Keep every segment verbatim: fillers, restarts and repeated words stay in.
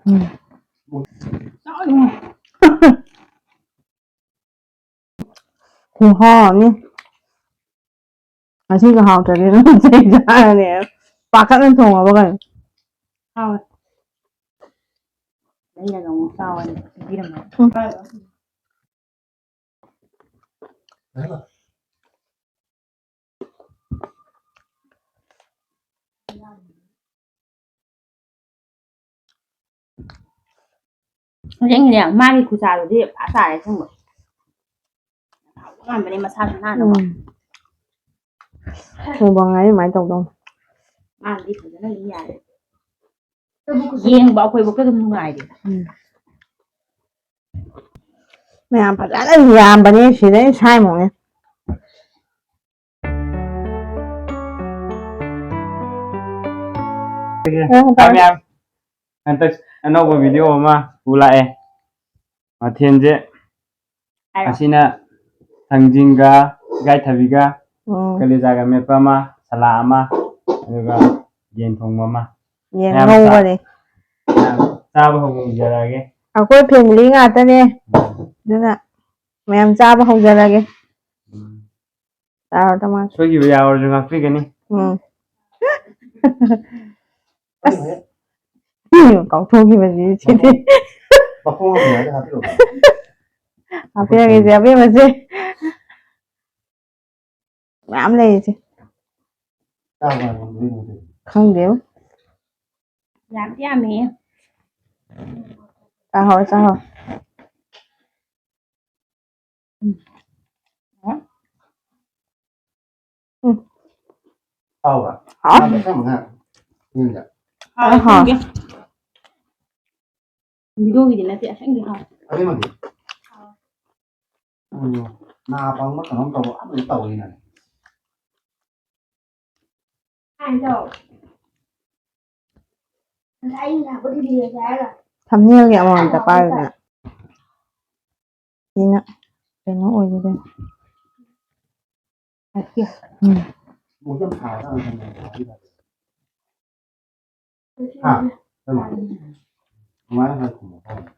ꯎꯝ꯫ ꯈꯨꯍꯥꯎ ꯑꯃꯅꯤ꯫ ꯉꯁꯤꯒ ꯍꯥꯎꯇ꯭ꯔꯗꯤ ꯅꯪ ꯆꯩ ꯆꯥꯔꯅꯤ꯫ ꯄꯥꯈꯠꯅ ꯊꯣꯡꯉꯕ ꯀꯩꯅꯣ? ꯍꯥꯎꯋꯦ꯫ ꯑꯩꯅꯒ ꯑꯃꯨꯛ ꯆꯥꯎꯑꯣꯅ ꯄꯤꯕꯤꯔꯝꯕ꯫ ꯎꯝ꯫ ꯍꯧꯖꯤꯛꯅꯦ, ꯃꯥꯒꯤ ꯈꯨꯆꯥꯗꯨꯗꯤ ꯐꯖ ꯆꯥꯔꯦ ꯑꯁꯦꯡꯕ꯫ ꯍꯥꯎꯕ ꯉꯥꯛꯇꯅꯦ, ꯃꯁꯥꯁꯨ ꯅꯥꯟꯅꯕ꯫ ꯎꯝ꯫ ꯊꯣꯡꯕ ꯉꯥꯏ ꯑꯗꯨꯃꯥꯏꯅ ꯇꯧꯗꯧꯅꯤ꯫ ꯃꯥꯒꯤꯗꯤ ꯐꯖꯅ ꯑꯗꯨꯝ ꯌꯥꯔꯦ꯫ ꯌꯦꯡꯕ ꯑꯩꯈꯣꯏꯕꯨꯛꯇ ꯑꯗꯨꯝ ꯅꯨꯡꯉꯥꯏꯔꯦ꯫ ꯎꯝ꯫ ꯃꯌꯥꯝ ꯐꯖꯅ ꯌꯥꯝꯕꯅꯦ ꯁꯤꯗꯩ ꯁꯥꯏꯃꯨꯛꯅꯦ꯫ ꯍꯣꯏ, ꯍꯣꯏ, ꯇꯥꯏ ꯃꯌꯥꯝ, ꯍꯟꯗꯛ ꯑꯅꯧꯕ video ꯑꯃ ꯄꯨ ꯂꯥꯛꯑꯦ꯫ ꯃꯊꯦꯜꯁꯦ ꯍꯥꯏꯔꯣ꯫ ꯑꯁꯤꯅ ꯊꯥꯡꯖꯤꯡꯒ ꯏꯀꯥꯏꯊꯕꯤꯒ ꯎꯝ꯫ ꯀꯂꯦꯖꯥꯒ ꯃꯦꯠꯄ ꯑꯃ, ꯁꯂꯥꯗ ꯑꯃ, ꯑꯗꯨꯒ ꯌꯦꯟ ꯊꯣꯡꯕ ꯑꯃ꯫ ꯌꯦꯟ ꯃꯌꯥꯝ ꯆꯥ-, ꯉꯧꯕꯅꯦ꯫ ꯃꯌꯥꯝ ꯆꯥꯕ ꯍꯧꯕ ꯍꯧꯖꯔꯛꯑꯒꯦ꯫ ꯑꯩꯈꯣꯏ family ꯉꯥꯛꯇꯅꯦ꯫ ꯎꯝ꯫ ꯑꯗꯨꯅ ꯃꯌꯥꯝ ꯆꯥꯕ ꯍꯧꯖꯔꯒꯦ꯫ ꯎꯝ꯫ ꯇꯥꯔꯣ, ꯇꯥꯃꯣ꯫ ꯁꯣꯏꯈꯤꯕ ꯌꯥꯎꯔꯁꯨ ꯉꯥꯛꯄꯤꯒꯅꯤ꯫ ꯎꯝ꯫ ꯑꯁ꯫ ꯀꯥꯎꯊꯣꯛꯈꯤꯕꯁꯤ ꯁꯤꯗꯤ꯫ ꯃꯈꯣꯡ ꯑꯃ ꯍꯥꯏꯔꯒ ꯍꯥꯞꯄꯤꯔꯛꯑꯣ꯫ ꯍꯥꯞꯄꯤꯔꯒꯦꯁꯦ, ꯑꯕꯦꯝꯃꯁꯦ꯫ ꯃꯌꯥꯝ ꯂꯩꯔꯤꯁꯦ꯫ ꯆꯥꯕ ꯉꯝꯗꯣꯏꯅꯣ ꯑꯗꯨ? ꯈꯪꯗꯦꯕꯣ꯫ ꯌꯥꯝꯗꯤ ꯌꯥꯝꯃꯦꯍꯦ꯫ ꯆꯥꯍꯧ, ꯆꯥꯍꯧ꯫ ꯎꯝ꯫ ꯎꯝ꯫ ꯍꯥꯎꯕ꯭ꯔꯥ? ꯍꯥꯎ꯫ ꯉꯥ ꯃꯆꯥ ꯃꯉꯥ꯫ ꯌꯦꯡꯒꯦ꯫ ꯍꯥꯎ, ꯑꯍꯥ꯫ ꯌꯦꯡꯒꯦ꯫ Video ꯒꯤꯗꯤ ꯅꯠꯇꯦ, ꯑꯁꯦꯡꯕꯩ ꯍꯥꯎ꯫ ꯑꯁꯦꯡꯕꯒꯤ? ꯎꯝ, ꯅꯥ ꯄꯪꯕ ꯀꯩꯅꯣꯝ ꯇꯧꯕ ꯑꯃꯗꯤ ꯇꯧꯋꯤꯅꯦ꯫ Thumbnail ꯒꯤ ꯑꯃꯃꯝꯇ ꯄꯥꯏꯌꯨꯗꯅ꯫ ꯁꯤꯅ ꯀꯩꯅꯣ ꯑꯣꯏꯒꯗꯣꯏꯅꯤ꯫ ꯎꯝ꯫ ꯍꯥ? ꯀꯃꯥꯏꯅ ꯍꯥꯏ ꯈꯨꯝꯃꯣ ꯍꯥꯏꯅꯣ?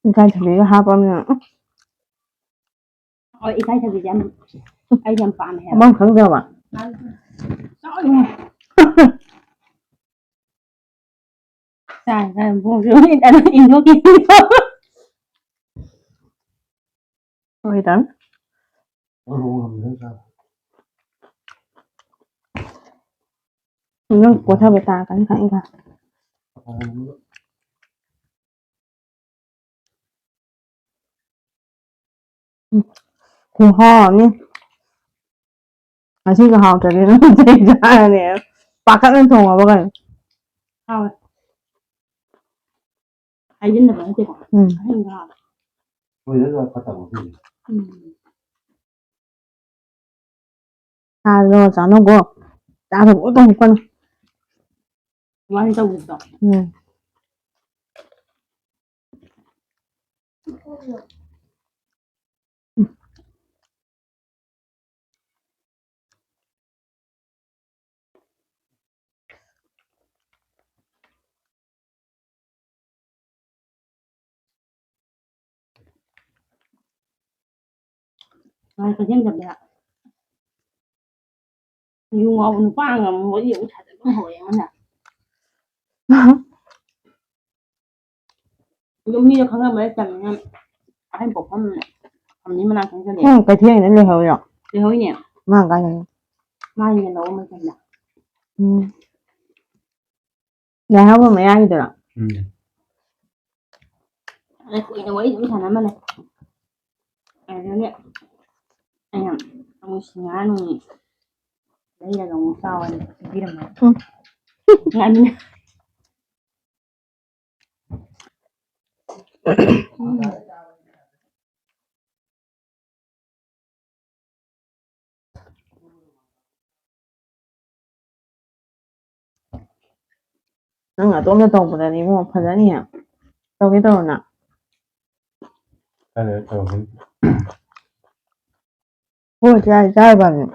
ꯏꯀꯥꯏꯊꯕꯤꯒ ꯍꯥꯞꯄꯝꯅꯤꯅ꯫ ꯍꯣꯏ, ꯏꯀꯥꯏꯊꯕꯤꯁꯦ ꯌꯥꯝ, ꯑꯩ ꯌꯥꯝ ꯄꯥꯝꯃꯦ ꯍꯥꯏꯕ꯫ ꯑꯃ ꯈꯪꯗ꯭ꯔꯕ? ꯆꯥꯎ ꯏꯕꯨꯡꯉꯣ꯫ ꯆꯥꯏ, ꯆꯥꯏ, ꯏꯕꯨꯡꯉꯣꯁꯨ ꯑꯗꯨꯝ ꯏꯟꯊꯣꯛꯈꯤ꯫ ꯍꯣꯏ, ꯇꯥꯃꯣ꯫ ꯅꯪ ꯀꯣꯊꯕ ꯇꯥꯔꯛꯀꯅꯤ ꯈꯪꯉꯤ ꯈꯪꯉꯤ꯫ ꯎꯝ꯫ ꯈꯨꯍꯥꯎ ꯑꯃꯅꯤ꯫ ꯉꯁꯤꯒ ꯍꯥꯎꯇ꯭ꯔꯗꯤ ꯅꯪ ꯆꯩ ꯆꯥꯔꯅꯤ꯫ ꯄꯥꯈꯠꯅ ꯊꯣꯡꯉꯕ ꯀꯩꯅꯣ? ꯍꯥꯎꯋꯦ꯫ ꯍꯥꯏꯖꯤꯟꯅꯕ ꯅꯠꯇꯦꯀꯣ꯫ ꯎꯝ꯫ ꯑꯍꯤꯡꯕ ꯍꯥꯎꯋꯦ꯫ ꯍꯣꯏ, ꯑꯗꯨ ꯐꯠꯇꯕ ꯃꯐꯝꯗꯤ꯫ ꯎꯝ꯫ ꯁꯥꯗꯣ ꯆꯥꯅꯧꯀꯣ꯫ ꯆꯥꯗꯕ ꯑꯣꯏ ꯇꯧꯀꯅꯨ꯫ ꯋꯥꯅꯤ ꯇꯧꯕꯗꯣ꯫ ꯎꯝ꯫ ꯃꯥꯏ ꯀꯩꯊꯦꯜ ꯆꯠꯄꯗ ꯌꯨ ꯉꯥꯎꯕ ꯅꯨꯄꯥ ꯑꯃ ꯋꯥꯔꯤ ꯑꯃꯨꯛ ꯁꯥꯖꯜꯂꯨ ꯍꯧꯔꯦ ꯑꯩꯉꯣꯟꯗ꯫ ꯑꯗꯨꯝ ꯃꯤꯗꯣ ꯈꯪꯅꯕ ꯂꯩꯇꯕꯅꯤꯅ ꯑꯍꯟ ꯄꯣꯛꯐꯝ ꯐꯝꯃꯤ ꯃꯅꯥꯛꯇ ꯆꯠꯂꯦ꯫ ꯅꯪ ꯀꯩꯊꯦꯜꯗ ꯂꯩꯍꯧꯔꯤꯔꯣ? ꯂꯩꯍꯧꯔꯤꯅꯦ꯫ ꯃꯥ ꯀꯥꯏꯗꯅꯣ? ꯃꯥꯅ ꯌꯦꯟ ꯂꯧꯕ ꯃꯇꯝꯗ꯫ ꯎꯝ꯫ ꯂꯥꯏ ꯍꯔꯥꯎꯕ ꯃꯌꯥꯒꯤꯗꯨꯔꯣ? ꯎꯝ꯫ ꯑꯗ ꯀꯨꯏꯅ ꯋꯥꯔꯤ ꯑꯗꯨꯝ ꯁꯥꯟꯅꯔꯝꯕꯅꯦ꯫ ꯑꯗꯨꯗꯒꯤ ꯑꯩꯅ ꯑꯃꯨꯛ ꯁꯤꯡꯍꯥꯔ ꯅꯨꯡ ꯂꯩꯔꯒ ꯑꯃꯨꯛ ꯆꯥꯎꯑꯣꯅ ꯄꯤꯕꯤꯔꯝꯕ꯫ ꯎꯝ꯫ ꯉꯥꯃꯤꯅ꯫ ꯎꯝ꯫ ꯅꯪ ꯑꯗꯣꯝꯗ ꯇꯧꯕꯗꯗꯤ ꯏꯕꯨꯡꯉꯣ ꯐꯖꯅꯤꯌꯦ꯫ ꯇꯧꯒꯦ ꯇꯧꯔꯣ ꯅꯪ꯫ ꯈꯔ ꯂꯩꯔ ꯇꯧꯔꯛꯀꯅꯤ꯫ ꯍꯣꯏ, ꯆꯥꯏ, ꯆꯥꯔꯕꯅꯦ꯫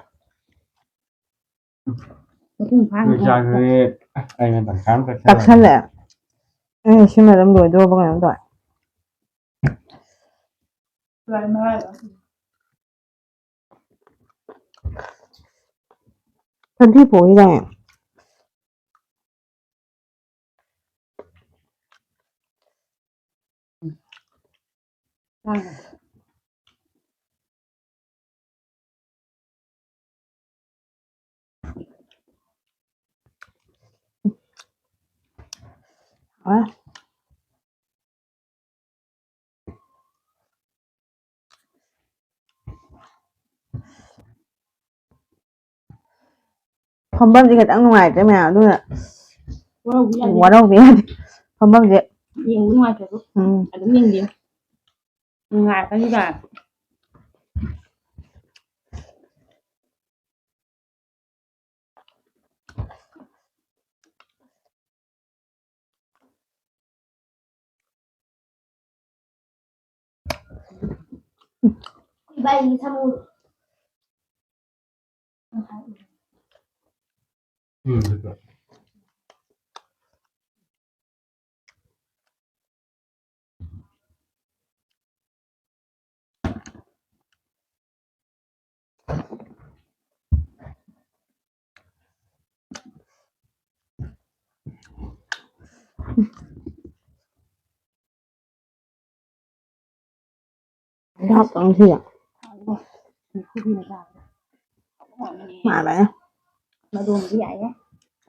ꯃꯄꯨꯡ ꯐꯥꯅ ꯅꯣꯏ ꯆꯥꯈ꯭ꯔꯦ꯫ ꯑꯩꯅ ꯇꯪꯈꯥꯏ ꯑꯃ ꯀꯛꯁꯜꯂꯦ꯫ ꯀꯛꯁꯜꯂꯦ꯫ ꯑꯩꯅ ꯁꯤꯃ ꯑꯗꯨꯝ ꯂꯣꯏꯗꯣꯔꯕ ꯀꯩꯅꯣꯝ ꯇꯧꯔꯦ꯫ ꯁꯟꯊꯤ ꯄꯣꯛꯏꯗꯥꯏꯅꯦ? ꯐꯝꯐꯝꯁꯦ ꯈꯤꯇꯪ ꯅꯨꯡꯉꯥꯏꯇ꯭ꯔꯦ ꯃꯌꯥꯝ, ꯑꯗꯨꯅ ꯋꯥꯔꯧꯕꯤ ꯌꯥꯗꯦ꯫ ꯋꯥꯔꯧꯕꯤ ꯌꯥꯗꯦ꯫ ꯐꯝꯐꯝꯁꯦ ꯌꯦꯡꯕ ꯅꯨꯡꯉꯥꯏꯇ꯭ꯔꯁꯨ ꯎꯝ꯫ ꯑꯗꯨꯝ ꯌꯦꯡꯕꯤꯌꯨ꯫ ꯅꯨꯡꯉꯥꯏꯔꯛꯀꯅꯤꯗ꯫ ꯏꯕꯥꯅꯤ ꯁꯥꯃꯨ꯫ ꯎꯝ, ꯍꯦꯛꯇ꯫ ꯍꯥꯞꯇꯪ ꯁꯤꯗ꯫ ꯃꯥꯜꯂꯦ꯫ ꯃꯗꯣꯝꯗꯤ ꯌꯥꯏꯌꯦ꯫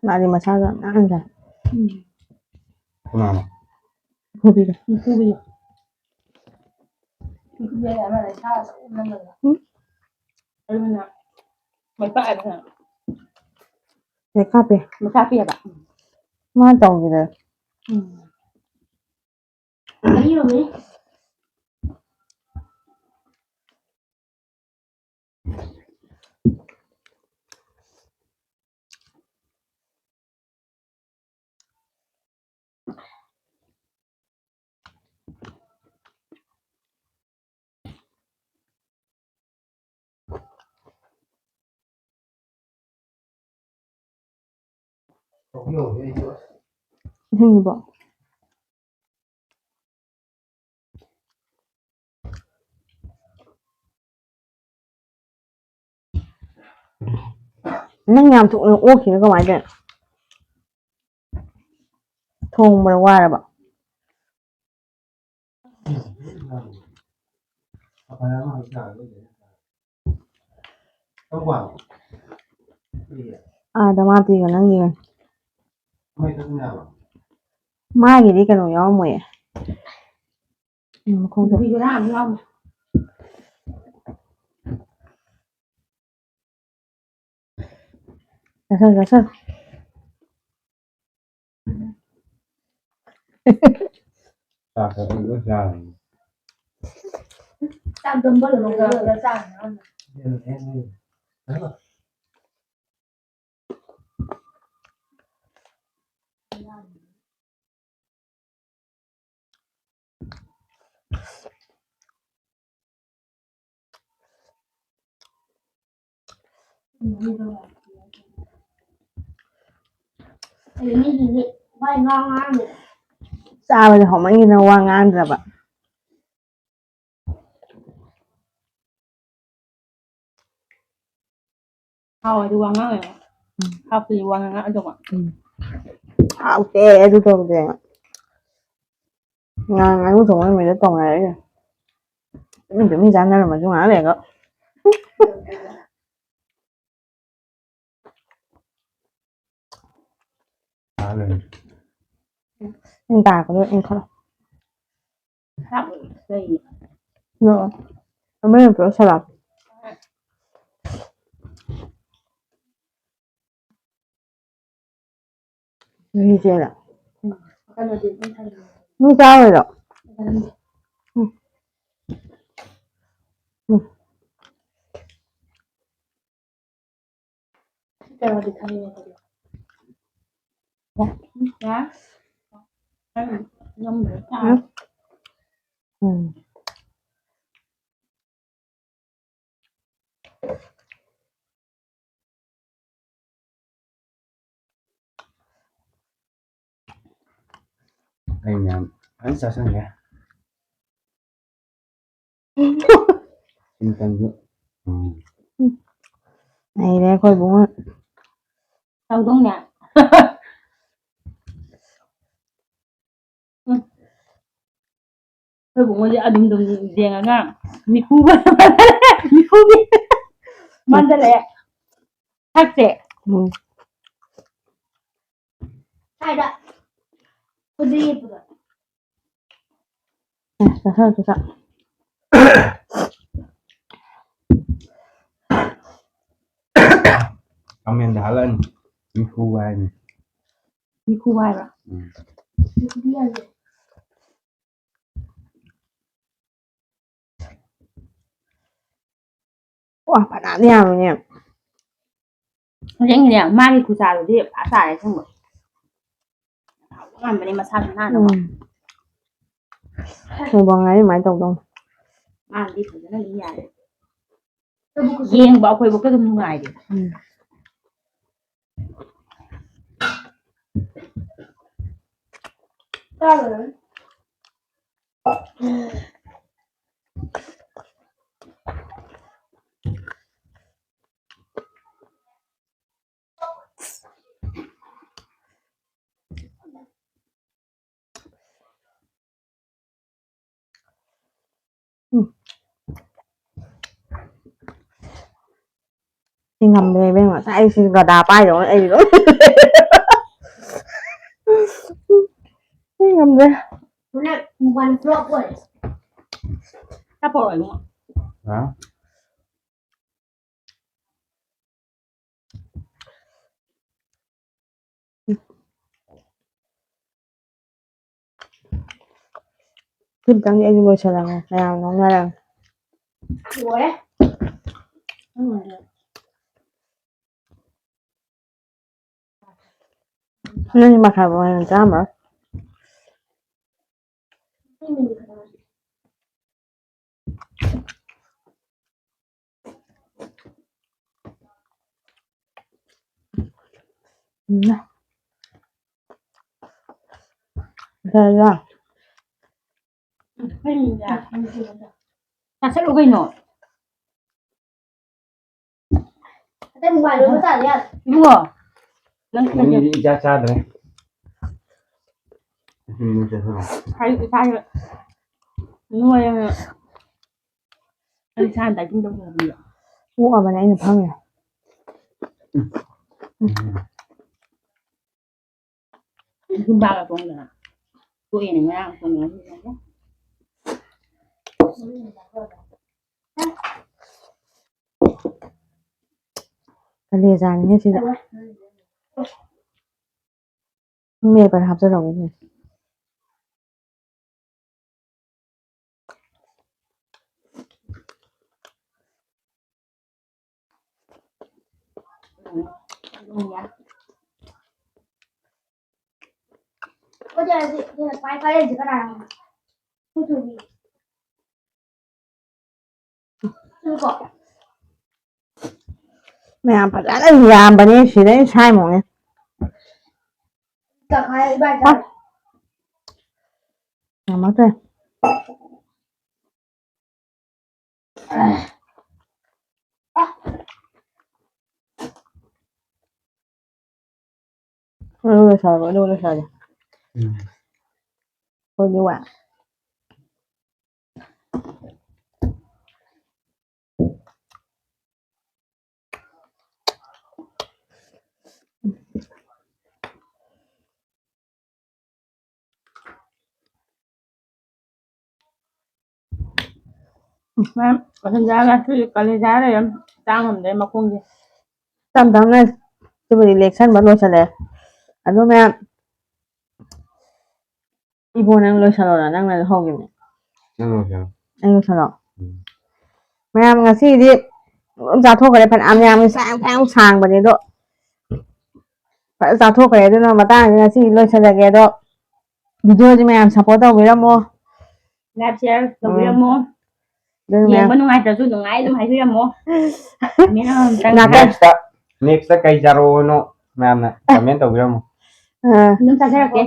ꯃꯥꯗꯤ ꯃꯁꯥꯒ ꯅꯥꯟꯅ ꯁꯥꯏ꯫ ꯎꯝ꯫ ꯀꯅꯥꯅꯣ? ꯃꯨꯛꯊ꯭ꯔꯨꯕꯤꯗꯣ꯫ ꯃꯨꯛꯊ꯭ꯔꯨꯕꯤꯗꯣ꯫ ꯃꯨꯛꯊ꯭ꯔꯨꯕꯤ ꯍꯥꯏꯗꯤ ꯑꯃ ꯂꯩ, ꯁꯥ ꯑꯆꯧꯕ ꯑꯃ ꯂꯩꯕꯗꯣ꯫ ꯎꯝ꯫ ꯑꯗꯨꯅ ꯃꯩ ꯄꯥꯛꯑꯦꯗꯅ꯫ ꯃꯩ ꯀꯥꯞꯄꯦ꯫ ꯃꯩ ꯀꯥꯞꯄꯦꯕ꯫ ꯃꯥ ꯇꯧꯈꯤꯗ꯭ꯔꯦ꯫ ꯎꯝ꯫ ꯑꯅꯤꯔꯣꯝꯅꯤ꯫ ꯏꯁꯤꯡꯗꯨꯕꯣ? ꯅꯪ ꯌꯥꯝ ꯊꯨꯅ ꯑꯣꯛꯈꯤꯅ ꯀꯃꯥꯏꯅ ꯇꯧꯔꯤꯅꯣ? ꯊꯣꯡꯕꯗ ꯋꯥꯔꯕ? ꯑꯥꯗ ꯃꯥ ꯄꯤꯒ ꯅꯪꯒꯤꯒ꯫ ꯃꯥꯒꯤꯗꯤ ꯀꯩꯅꯣ ꯌꯥꯎꯔꯝꯃꯣꯏꯌꯦ꯫ ꯎꯝ, ꯃꯈꯣꯡꯗꯣ꯫ ꯆꯥꯁꯜ, ꯆꯥꯁꯜ꯫ ꯆꯥꯛ ꯇꯨꯝꯕ ꯂꯣꯏꯔꯒ ꯆꯥꯛ ꯆꯥꯅꯤ꯫ ꯆꯥꯕꯗꯤ ꯍꯥꯎꯃꯟꯒꯤꯗꯅ ꯋꯥ ꯉꯥꯡꯗ꯭ꯔꯕ꯫ ꯍꯥꯎꯔꯗꯤ ꯋꯥ ꯉꯥꯡꯉꯦꯕ꯫ ꯎꯝ꯫ ꯍꯥꯎꯇ꯭ꯔꯗꯤ ꯋꯥ ꯉꯥꯡꯉꯛꯑꯗꯧꯕ꯫ ꯎꯝ꯫ ꯍꯥꯎꯇꯦ ꯑꯗꯨ ꯇꯧꯗꯦ꯫ ꯉꯥ-, ꯉꯥꯅꯨ ꯊꯣꯡꯕ ꯅꯨꯃꯤꯠꯇ ꯇꯧꯅꯔꯛꯏꯅꯦ꯫ ꯇꯨꯃꯤꯟ ꯇꯨꯃꯤꯟ ꯆꯥꯅꯔꯝꯃꯁꯨ ꯉꯥꯏꯍꯥꯛ ꯂꯩꯔꯒ꯫ ꯏꯟ ꯇꯥꯔꯛꯄꯗꯣ ꯏꯟꯈꯠꯂꯣ꯫ ꯆꯥꯛ ꯂꯩꯌꯦ꯫ ꯅꯣ꯫ ꯑꯃꯅ ꯄꯨꯔꯛꯑꯣ ꯁꯂꯥꯠ꯫ ꯃꯤꯁꯦꯅ꯫ ꯅꯪ ꯆꯥꯔꯣꯏꯗ꯭ꯔꯣ? ꯎꯝ꯫ ꯎꯝ꯫ ꯀꯩꯅꯣꯗꯤ ꯈꯪꯉꯦ ꯑꯗꯨꯗꯤ꯫ ꯌꯥ? ꯎꯝ꯫ ꯎꯝ꯫ ꯑꯩ ꯃꯌꯥꯝ ꯐꯖꯅ ꯆꯥꯁꯟꯈ꯭ꯔꯦ꯫ ꯁꯤꯃꯇꯪꯁꯨ꯫ ꯎꯝ꯫ ꯅꯩꯔꯦ ꯑꯩꯈꯣꯏ ꯏꯕꯨꯡꯉꯣ꯫ ꯍꯧꯗꯣꯡꯅꯦ꯫ ꯎꯝ꯫ ꯑꯩꯈꯣꯏ ꯏꯕꯨꯡꯉꯣꯁꯦ ꯑꯗꯨꯝ ꯑꯗꯨꯝ ꯌꯦꯡꯉꯒ ꯃꯤꯈꯨꯕ-, ꯃꯤꯈꯨꯕꯤ ꯃꯥꯟꯁꯤꯜꯂꯛꯑꯦ꯫ ꯁꯛꯁꯦ꯫ ꯎꯝ꯫ ꯁ꯭ꯋꯥꯏꯗ ꯈꯨꯖꯤꯟ ꯌꯦꯞꯄꯗꯣ꯫ ꯑꯦ, ꯆꯥꯁꯜꯂꯣ, ꯆꯥꯁꯜꯂꯣ꯫ ꯀꯃꯦꯟꯗ ꯍꯥꯜꯂꯛꯑꯅꯤ꯫ ꯃꯤꯈꯨ ꯍꯥꯏꯅꯤ꯫ ꯃꯤꯈꯨ ꯍꯥꯏꯕ꯭ꯔꯥ? ꯎꯝ꯫ ꯃꯤꯈꯨ ꯍꯥꯏꯕ꯭ꯔꯥ? ꯋꯥ, ꯐꯅꯌꯥꯝꯗꯤ ꯌꯥꯝꯃꯤꯅꯦ꯫ ꯍꯧꯖꯤꯛꯅꯦ, ꯃꯥꯒꯤ ꯈꯨꯆꯥꯗꯨꯗꯤ ꯐꯖ ꯆꯥꯔꯦ ꯑꯁꯦꯡꯕ꯫ ꯉꯝꯕꯅꯦ ꯃꯁꯥꯁꯨ ꯅꯥꯟꯅꯕ꯫ ꯎꯝ꯫ ꯃꯨꯛꯕꯥꯡ ꯍꯥꯏꯔꯗꯤ ꯑꯗꯨꯃꯥꯏꯅ ꯇꯧꯗꯧꯅꯤ꯫ ꯃꯥꯅꯗꯤ ꯐꯖꯅ ꯑꯗꯨꯝ ꯌꯥꯔꯦ꯫ ꯌꯦꯡꯕ ꯑꯩꯈꯣꯏꯕꯨꯛꯇ ꯑꯗꯨꯝ ꯅꯨꯡꯉꯥꯏꯔꯦ꯫ ꯎꯝ꯫ ꯆꯥꯔꯨꯔꯦ꯫ ꯎꯝ꯫ ꯁꯤ ꯉꯝꯗ꯭ꯔꯦ ꯏꯕꯦꯝꯃ, ꯉꯁꯥꯏ ꯑꯩ ꯁꯤ ꯒꯗꯥ ꯄꯥꯏꯗꯧꯅ ꯑꯩ ꯑꯗꯨꯝ꯫ ꯑꯩ ꯉꯝꯗ꯭ꯔꯦ꯫ ꯍꯟꯗꯛ ꯃꯣꯕꯥꯏꯜ ꯐ꯭ꯂꯣꯞ ꯑꯣꯏꯔꯦ꯫ ꯆꯥꯄꯣꯠ ꯑꯣꯏꯔꯦ꯫ ꯍꯥ? ꯁꯤꯝꯇꯪꯗꯤ ꯑꯩꯁꯨ ꯂꯣꯏꯁꯤꯜꯂꯝꯃꯦ, ꯃꯌꯥꯝ ꯂꯧꯅꯔꯒ꯫ ꯂꯣꯏꯔꯦ꯫ ꯅꯪꯗꯤ ꯃꯈꯥ ꯃꯈꯥ ꯌꯥꯝ ꯆꯥꯔꯝꯃꯔꯣꯏ꯫ ꯎꯝ꯫ ꯆꯥꯁꯜꯂꯨ ꯀꯩꯅꯣ꯫ ꯑꯇꯩ ꯃꯨꯛꯕꯥꯡ ꯂꯣꯏꯕ ꯇꯥꯔꯦ ꯌꯥꯔꯦ꯫ ꯏꯕꯨꯡꯉꯣ, ꯅꯪ ꯃꯤꯗꯤ ꯏꯆꯥ ꯆꯥꯗ꯭ꯔꯦ꯫ ꯍꯥꯏ, ꯏꯁꯥꯁꯦ ꯅꯣꯏꯔꯦ꯫ ꯑꯩ ꯏꯁꯥꯅ dieting ꯇꯧꯖꯕꯅꯦ꯫ ꯑꯣꯛꯑꯕꯅꯦ ꯑꯩꯅ ꯐꯝꯃꯤꯁꯦ꯫ ꯖꯨꯝꯕꯥꯒ ꯆꯣꯡꯗꯅ ꯇꯣꯛꯑꯦꯅꯦ ꯉꯔꯥꯡ ꯆꯣꯡꯉꯦ꯫ ꯀꯂꯦꯖꯥꯅꯤꯅꯦ ꯁꯤꯗ꯫ ꯃꯦꯠꯄꯗ ꯍꯥꯞꯆꯜꯍꯧꯕꯅꯦ꯫ ꯃꯌꯥꯝ ꯐꯖꯅ ꯌꯥꯝꯕꯅꯦ ꯁꯤꯗꯩ ꯁꯥꯏꯃꯨꯛꯅꯦ꯫ ꯉꯝꯃꯛꯇ꯭ꯔꯦ꯫ ꯑꯗꯨ ꯂꯣꯏꯁꯜꯂꯣ, ꯑꯗꯨ ꯂꯣꯏꯁꯜꯂꯣ꯫ ꯎꯝ꯫ ꯑꯩꯈꯣꯏꯗꯤ ꯋꯥ꯫ ꯃꯌꯥꯝ ꯀꯂꯦꯖꯥ ꯂꯩꯔꯝ ꯆꯥ ꯉꯝꯗ꯭ꯔꯦ ꯃꯈꯣꯡꯁꯦ꯫ ꯇꯞ ꯇꯞꯅ ꯁꯤꯕꯨꯗꯤ ꯂꯦꯛꯁꯟꯕ ꯂꯣꯏꯁꯜꯂꯛꯑꯦ꯫ ꯑꯗꯨ ꯃꯌꯥꯝ ꯏꯕꯣ, ꯅꯪ ꯂꯣꯏꯁꯜꯂꯣꯔꯥ? ꯅꯪꯅ ꯍꯧꯈꯤꯕꯅꯦ꯫ ꯅꯪ ꯂꯣꯏꯁꯜꯂꯣ꯫ ꯑꯩ ꯂꯣꯏꯁꯜꯂꯣ? ꯎꯝ꯫ ꯃꯌꯥꯝ ꯉꯁꯤꯗꯤ ꯑꯗꯨꯝ ꯆꯥꯊꯣꯛꯈ꯭ꯔꯦ꯫ ꯐꯅꯌꯥꯝ ꯌꯥꯝꯃꯤ꯫ ꯆꯥꯛ ꯌꯥꯝ ꯐꯅꯌꯥꯝ ꯁꯥꯡꯕꯅꯦ ꯑꯗꯣ꯫ ꯐꯖꯅ ꯆꯥꯊꯣꯛꯈ꯭ꯔꯦ꯫ ꯑꯗꯨꯅ ꯃꯇꯥꯡꯁꯤꯗ ꯉꯁꯤꯗꯤ ꯂꯣꯏꯁꯜꯂꯒꯦ꯫ ꯑꯗꯣ video ꯁꯦ ꯃꯌꯥꯝ support ꯇꯧꯕꯤꯔꯝꯃꯣ꯫ Like, share ꯇꯧꯕꯤꯔꯝꯃꯣ꯫ ꯎꯝ꯫ ꯑꯗꯨꯅ ꯌꯦꯡꯕ ꯃꯌꯥꯝ ꯅꯨꯡꯉꯥꯏꯇ꯭ꯔꯁꯨ ꯅꯨꯡꯉꯥꯏ ꯑꯗꯨꯝ ꯍꯥꯏꯕꯤꯔꯝꯃꯣ꯫ Comment ꯑꯃꯃꯝꯇꯪ꯫ ꯅꯥꯀꯟ next ꯇ, next ꯇ ꯀꯩ ꯆꯥꯔꯛꯑꯣꯅꯣ ꯃꯌꯥꯝꯅ comment ꯇꯧꯕꯤꯔꯝꯃꯣ꯫ ꯑꯥ꯫ ꯑꯗꯨꯝ ꯆꯥꯖꯔꯛꯀꯦ꯫